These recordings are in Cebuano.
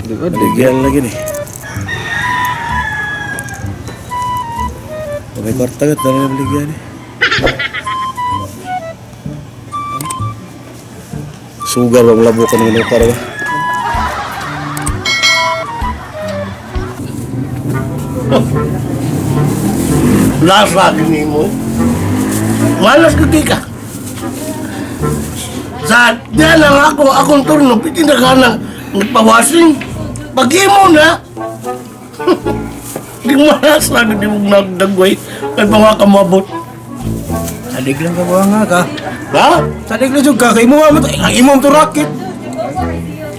Baligyan lagi ni. May kwarta ka, tara na baligyan eh. Sugar ba mula bukan ng para ba? Lasa gini mo. Malas ko di ka. Sa diyan lang ako, akong turno, piti na ka nang nagpawasing. Pag imo na, di mo malas na, di mo nagdagway. Kay mga kamabot. Salig lang ka ba nga ka? Ha? Salig lang jud ka kay imo mo ang imong to racket.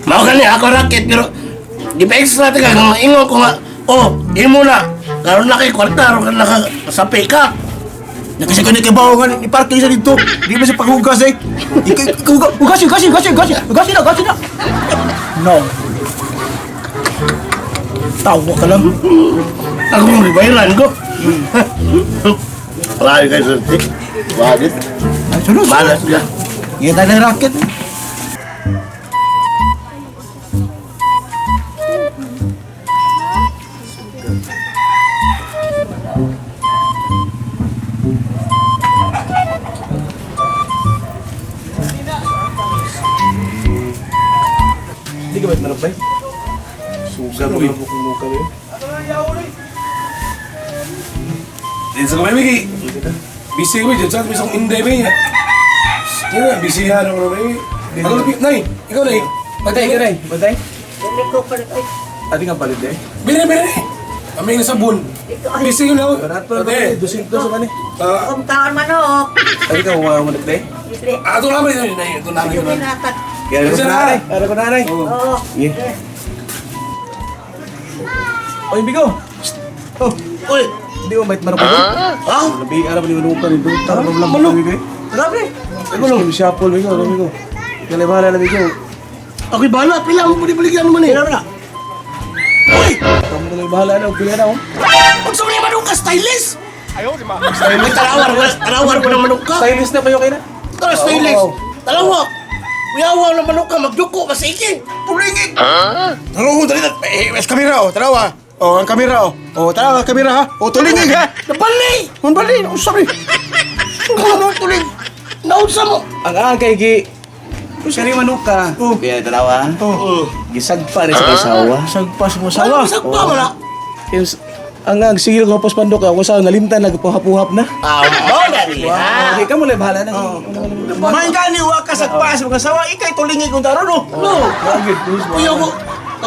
Mao gani ako racket pero di ba extra ka nga ingon ko nga, oh, imo na. Karon na kay kwarta, karon na ka sapi ka. Nakasi ka ni kay bawo nga ni parking sa dito. Di ba sa paghugas eh. Ikaw hugas hugas hugas hugas hugas na hugas na. No. Tawa ka lang. Ako mo gibayaran ko. Wala kayo sulti. Bakit? Ay, sunod. Malas ka. Kita ng racket. Hindi ka ba't marabay? Sugar ba mula bukan ng Di sa kamay, Miki. Busy ko, dyan sa isang inday ba niya? Yan na, busy yan ako naman. Ano, Nay, ikaw, Nay. Patay ka na patay. Dili ko palit. Ay, Ati nga palit eh. Bili, bili. Kami na sabon. Busy ko na. Barato na Ate, ba? 200 sa kani. ah, Kung taon manok. Ati ka mga manok eh. Dili. ato namin, Nay, Nay, ito namin. Ito Dili namin. natag. Kaya ko nanay. Ara ko nanay. Oo. Yeah. Oy, bigo. Oh, Uy, hindi mo bait marabay. ha? Labi ara ba ni manukan ni duta ra lang Manok. bigo. Grabe. Ay, shuffle bigo, ano bigo. Kaya bahala na bigo. Ako'y bahala, pila mo pwede baligyan mo ni. Pila na. Uy! Kamu na lang bahala na, pila na oh. Unsa man yung manok ka, stylist? Ayaw, di ma. Stylist. Tarawar, tarawar ko ng manok ka. Stylist na kayo kay na. Tara, stylist. Oo. Tarawa. Uyawa ng manok ka, magduko, masiki. Pulingig. Taro dali na. Eh, es kamera oh, tarawa. Oh, ang kamera oh. Oh, tarawa ang kamera ha. Oh, tulingig ha. Nabali! Man bali, usab ni. Ano tulig? Naunsa mo? Ang ang kay gi Kani manuka. Oh. Kaya tanawa. Oh. Gisagpa ni sa kasawa. Sagpas mo Ano sawa. sagpa mo na? Yung ang sigil ko pos pandok ako sa nalimtan nagpuhap-puhap na. Ah, mo na niya. Okay, kamo lang bahala na. Man gani wa ka sagpas mo sawa, ikay tulingig kung taro no. No. Wagid, please. Kuya ko,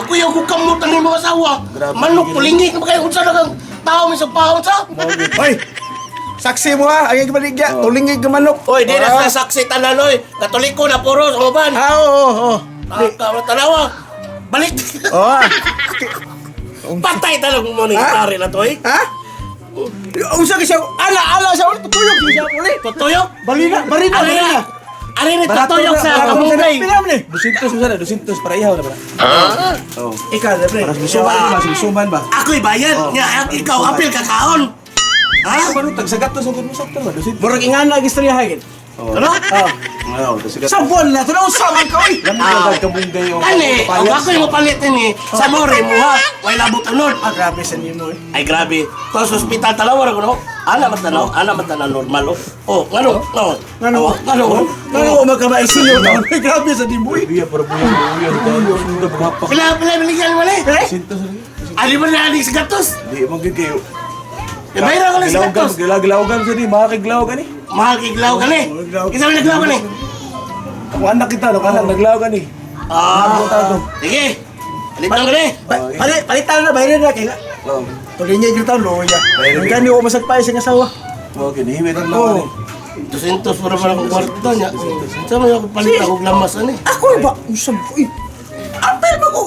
kuya ko kamot ang mga asawa. Manok tulingig na ba kayo? Unsa na kang tao may sagpaon sa? Hoy. Saksi mo ha, ang ibaligya, tulingig nga manok. Oy, di na sila saksi tanan oy. Katoliko na puro sa uban. Ah, oo, oo. Ah, tanawa. Balik. Oo. ah. Patay talaga mo ni Ha? pare na to eh. Ha? Unsa kay siya? Ala ala siya ulit tutuyok siya ulit. Tutuyok. Balina, barina, Ari na. barina. Ari na tutuyok sa kamunggay. Pila man ni? 200 mo sana, 200 para ihaw na ba? Oh. Ikaw, pre. Para suman ba, suman ba? Ako'y bayad. Nga, ikaw, apil kakaon. Ha? Ha? Ano tagsagat to sa mo sakto ba? 200. Murag ingana gistorya ha gid. Ano? Oh, tagsagat. Sa buwan na to na unsa man ka oy. Lamig ka kabunggay o. Ani, ang ako'y mapalit ni sa more mo ha. Way labot unod. Ah, grabe sa nimo eh. Ay grabe. To sa ospital talawa ra ko no. Ana man tanaw, ana man tanaw normal oh. Oh, ngano? Ngano? Ngano? Ngano? Ngano magkamaisiyo taon. Grabe sa nimo eh. Biya para buya buya buya buya. Pila pila biligyan mo ni? 200 sa Ali man na ani sa gatos. Di mo gyud kayo. E bayra ko lang sa gatos. Gilawgan sa di, makakiglaw ka ni. Mahal kay glaw ka ni. Isa man naglaw ka ni. Ako anak kita, no, anak naglaw ka ni. Ah. Sige. Palitan ka ni. Palit palitan na bayran na kay Oh. tulingig gyud taon loya. Ang gani wa masagpay sa asawa. Okay, nihimit ang Oh. lawan ni. 200 para para akong kwarta niya. Sa man ako palit ako lamas ani. Ako ba unsa ko eh. Apil ba ko?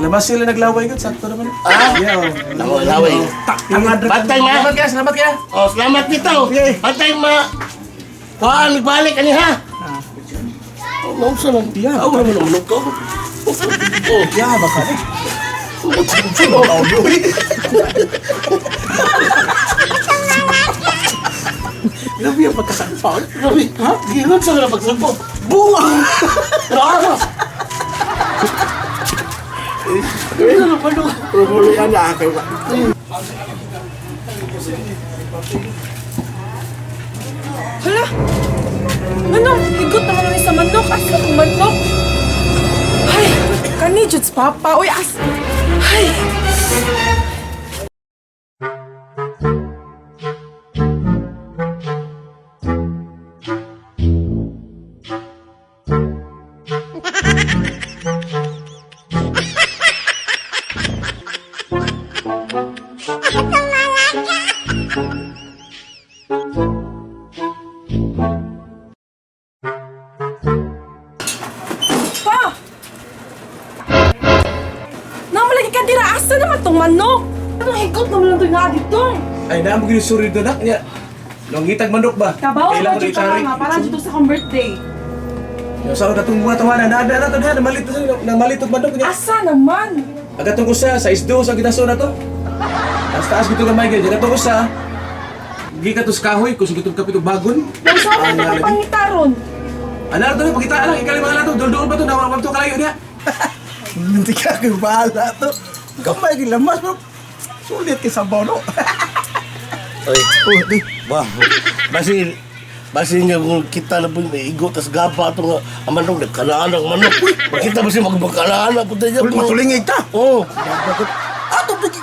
Labas sila naglaway gud, sakto naman. Ah. Yeah. oh. Laway, laway. Tangad Bantay ma. Salamat kaya, salamat kaya. Oh, salamat bitaw. Sige. Bantay ma. Kuhaan balik ani ha. Oh, nausa lang. Yeah. Aw, wala man manok ko. Oh, Ya baka eh. Grabe ang pagkasalpa. Grabe. Ha? Ginod sa nga pagsalpa. Bunga! Grabe! Manok. Pero yan na kay wa. Hala! Ano? Higot naman kami sa manok. Asa kong manok? Ay! Kani, Judes Papa. Uy, as... Ay! Pa! Namalagi ka dira. Asa naman tong manok? Anong higot naman lang ito nga dito? Ay, naa mo ginisuri do nak niya. Nangitag manok ba? Kabaw Kailan ba ko dito itari. nga? Para dito sa akong birthday. Yung sa katong mga tawanan na na na na namalit na malit og manok niya. Asa naman? Agatong ko sa isdo sa gitaso na to. Taas taas gito gamay gyud. Agatong ko sa gikan to sa kahoy kusog gitong kapit og bagon. Nang sa Ang akin lagi. pangitaron. Ana to pakita lang ikalima lang to dulduol ba to na wag to kalayo niya. Hindi ka kay bahala to. Gamay gi lamas bro. Sulit kay sabaw no. Oy, Oh, di. wah. Basin basin nga kung kita na po may igo tas gaba ato nga ang manok nagkanaan ang manok. Makita ba siya magbakanaan po tayo? Uy, matulingig ta. Oh. Ato pigi.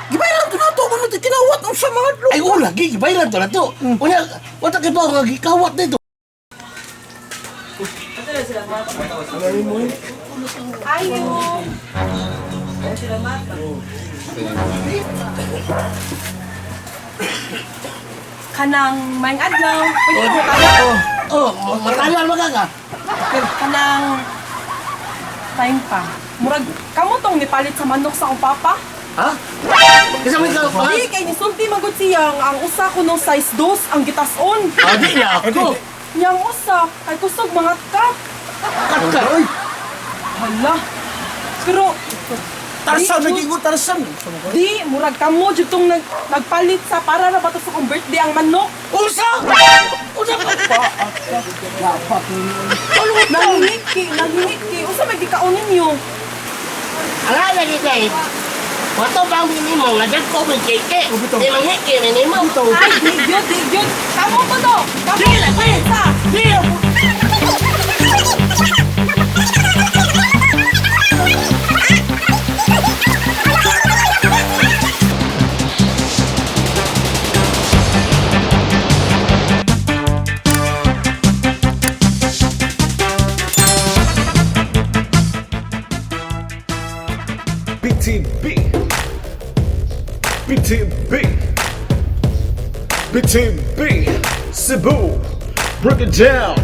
Gibayaran to nato man natin kinawat ang sa mga dlo. Ay, wala, gigibayan to na to. Unya, wala kay pa nga gikawat nito. Ayo! Kanang maing adlaw. Pwede mo kaya? Oh, matagal ba ka? Kanang time pa. Murag kamo tong nipalit sa manok sa akong papa. Ha? Kasi may ka pa. Di kay nisulti man gud siya ang usa ko no size 2 ang gitason. Ah, di na ako. Niyang usa kay kusog mga kat. Kat ka. Hala. Pero Tarsan Di, lagi ko tarsan. Di, murag kamo jud tong nagpalit sa para ra ba to sa akong birthday ang manok. Usa! Usa ka pa. Nangingiki, nangingiki. Usa may gikaon ninyo. Ala lagi kay. Wato bang minimo nga dyan ko may keke. Di mangiki minimo. Ay, di gyud, di gyud. Kamo to do. Kamo Di, lagi. sa. Di. BTB. BTB. BTB. Cebu. Break it down.